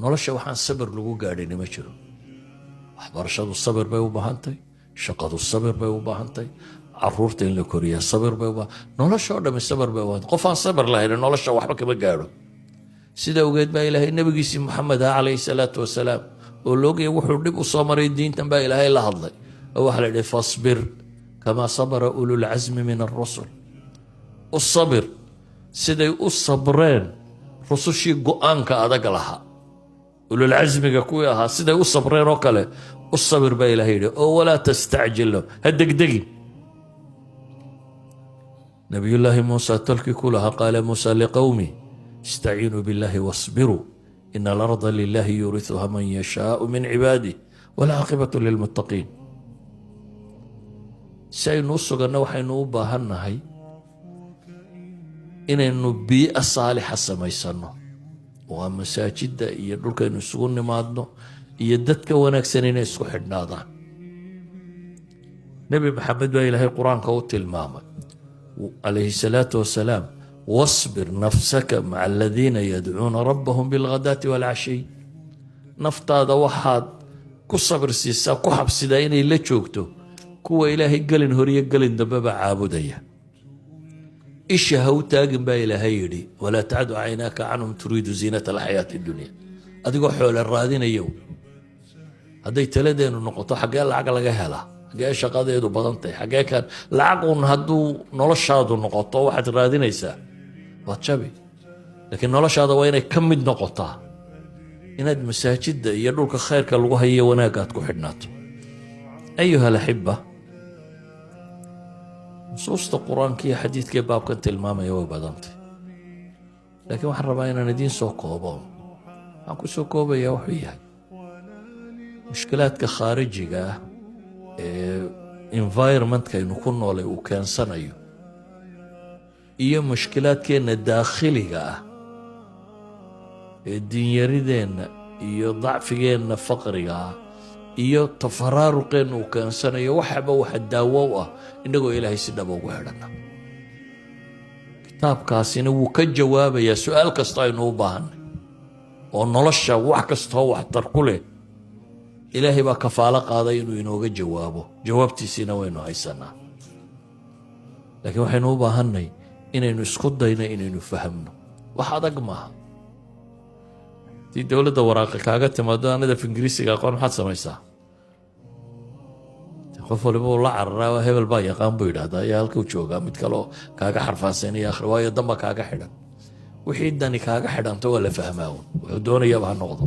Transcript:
Nolosha waxaan sabir lagu gaadhini ma jiro. Waxbarashadu sabir bay u baahantay, shaqadu sabir bay u baahantay, caruurta in la koriyaa sabir bay u baahan, nolosha oo dhami sabir bay u baahantay. Qof aan sabir lahayn nolosha waxba kama gaadho. Sida ogeed baa Ilaahay nabigiisii Maxamed ah, calayhi salaatu wasalaam, oo loogaya wuxuu dhib u soo maray diintan, baa Ilaahay la hadlay oo waxaa la yidhi: فاصبر كما صبر أولو العزم من الرسل. U sabir siday u sabreen rusushii go-aanka adag lahaa, ululcasmiga kuwii ahaa, siday u sabreen oo kale u sabir baa Ilahay yidhi, oo ولا تستعجل لهم, ha degdegin. Nabiyullaahi Muusa tolkii ku lahaa: قال موسى لقومه استعينوا بالله واصبروا إن الأرض لله يورثها من يشاء من عباده والعاقبة للمتقين. Si aynu u suganno, waxaynu u baahannahay inaynu bii'a saalixa samaysanno. Waa masaajidda iyo dhulkaynu isugu nimaadno iyo dadka wanaagsan inay isku xidhnaadaan. Nebi Maxamed baa Ilaahay Qur-aanka u tilmaamay, calayhi salaatu wasalaam: واصبر نفسك مع الذين يدعون ربهم بالغداة والعشي. Naftaada waxaad ku sabir siisaa, ku xabsidaa inay la joogto kuwa Ilaahay gelin horiyo gelin dambeba caabudaya. Isha ha u taagin baa Ilaahay yidhi: ولا تعد عيناك عنهم تريد زينة الحياة الدنيا. Adigoo xoole raadinayo, hadday taladeenu noqoto xaggee lacag laga helaa, xaggee shaqadeedu badan tahay, xaggee kan lacag uun hadduu noloshaadu noqoto, waxaad raadinaysaa waad jabi. Laakiin noloshaada waa inay ka mid noqotaa inaad masaajidda iyo dhulka khayrka lagu hayo wanaagga aad ku xidhnaato. أيها الأحبة, nusuusta Qur-aanka iyo xadiidkaee baabkan tilmaamaya way badantay, laakiin waxaan rabaa inaan idiin soo koobo. Waxaan ku soo koobayaa wuxuu yahay mushkilaadka khaarijiga ah ee environmentkaynu ku noolay uu keensanayo iyo mushkilaadkeenna daakhiliga ah ee diinyarideenna iyo dacfigeenna faqriga ah iyo tafaraaruqeenna uu keensanayo. Waxaba waxa daawo u ah innagoo Ilaahay si dhaba ugu xidhanna. Kitaabkaasina wuu ka jawaabayaa su-aal kasta aynu u baahanay oo nolosha wax kastoo waxtar ku leh. Ilaahay baa kafaalo qaaday inuu inooga jawaabo, jawaabtiisiina waynu haysanaa, laakiin waxaynu u baahannay inaynu isku dayno inaynu fahamno. Wax adag maaha. Haddii dowladda waraaqi kaaga timaado anada af Ingiriisiga aqoon, maxaad samaysaa? Qof waliba uu la cararaa, hebel baa yaqaan buu yidhahdaa, ayaa halkuu joogaa mid kaleo kaaga xarfaansanaya akhri, waayo danba kaaga xidhan. Wixii dani kaaga xidhanto waa la fahmaa un, wuxuu doonayaaba ha noqdo.